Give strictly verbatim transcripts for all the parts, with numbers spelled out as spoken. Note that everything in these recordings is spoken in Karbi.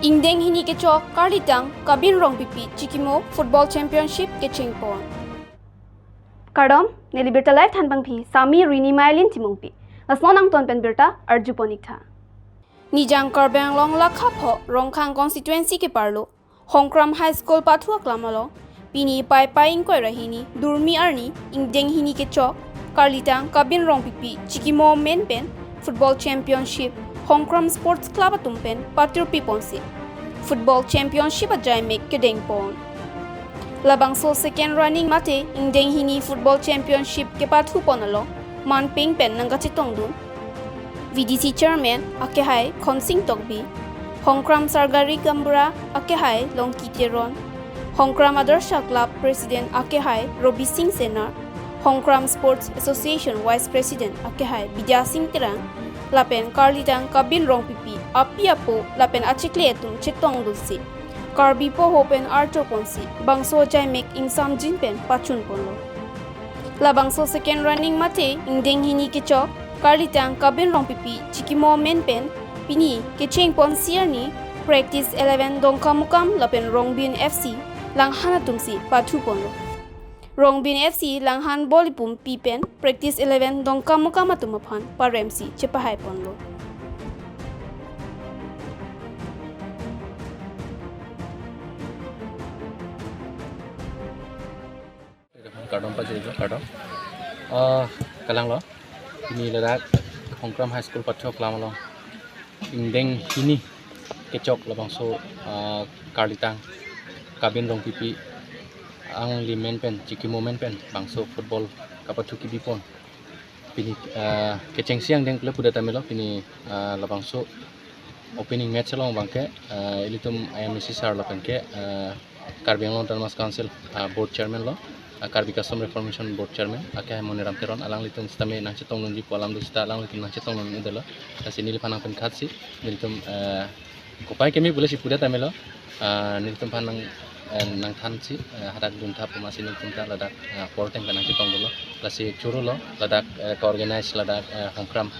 Ingdeng hini kechok Karlitang Kabin Rongpipi chikimo Football Championship kechengpon. Kardom, neli birta live thanpangphi Sami Rini Mailin Timungpi. Lasnon angton pen birta arjupon-iktha. Nijang Karbi Anglong lakha pho Rongkhang constituency keparlo Hongkram High School pathu aklam along pini Paipai ingkoi ra hini Durmi arni ingdeng hini kechok Karlitang Kabin Rongpipi chikimo amen pen Football Championship Hongkram Sports Club atum pen patirpiponsi Football Championship ajaimek kedengpon. Labangso second running mate ingdeng hini Football Championship kepathupon along manpeng pen nangkachetongdun V D C Chairman akehai Khonsing Tokbi, Hongkram Sargari Gaonbura akehai Longki Teron, Hongkram Adarsha Club President akehai Robi Singh Senar, Hongkram Sports Association Vice President akehai Bidya Singh Terang, lapen Karlitang Kabin Rongpipi api apo lapen achikle atum chetongdunsi Karbi poho pen artoponsi bangso ajaimek ingsamjin pen pachunponlo. Labangso second running mate ingdeng hini kechok Karlitang Kabin Rongpipi chikimo amen pen pini kechengponsi arni practice eleven Dongkamukam lapen Rongbin F C Langhan atumsi pathuponlo. Rongbin F C Langhan ball ipum pi pen practice eleven Dongkamukam atum aphan paremsi chepahaiponlo. Kardom pajirlo, kardom. Ah, kalanglo. Pini ladak Hongkram High School pathu aklam along ingdeng hini kechok labangso, ah, Karlitang Kabin Rongpipi alangli amen pen chikimo amen pen bangso football kapathu kebipon. Pini, ah, kechengsi angdeng pule pudet amelo pini, ah, labangso opening match along abangke, ah, ilitum I M A C sir lapenke, ah, Karbi Anglong Autonomous Council, ah, Board Chairman lo, ah, Karbi Custom Reformation Board Chairman akehai Moniram Teron alanglitum sitame nangchetongdunji pu alam do sita alanglitum nangchetongdun-edetlo. Lasi neliphan nangpenkhatsi nelitum, ah, kopai keme pule si pudet amelo, ah, nelitum aphan nang, eh, nangthansi, eh, hadak dunthap amatsi nelitum ta ladak, ah, porteng pen nangchetongdunlo. Lasi chorolo ladak, eh, ka-organize ladak, eh, Hongkram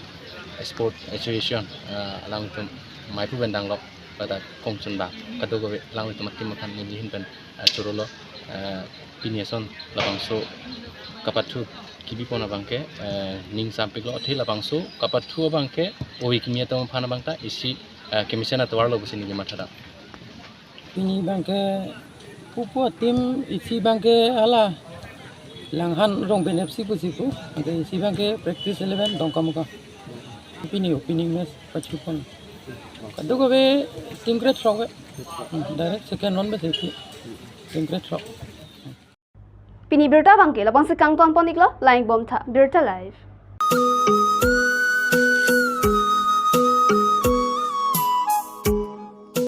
Sport Association, eh, alangtum maipu pen danglok ladak kongchunbang kadokave alanglitum akim aphan neli ahin pen, eh, chorolo, eh, pini ason labangso kapathu kebipon abangke, eh, ning sampiklo athe labangso kapathu abangke ove kimi atum aphan abangta isi, eh, kemesen atovarlo pusi neli mathadam. Pini abangke pupo team isi abangke hala Langhan Rongbin F C pusi pu, anke isi abangke practice eleven Dongkamukam. Pini opening match pachupon. Kadokave team krethrok ve. Hmm, direct second round besi team krethrok. Pini birta abangke labangsi kangtonpon-iklo, langponbomtha, Birta Live.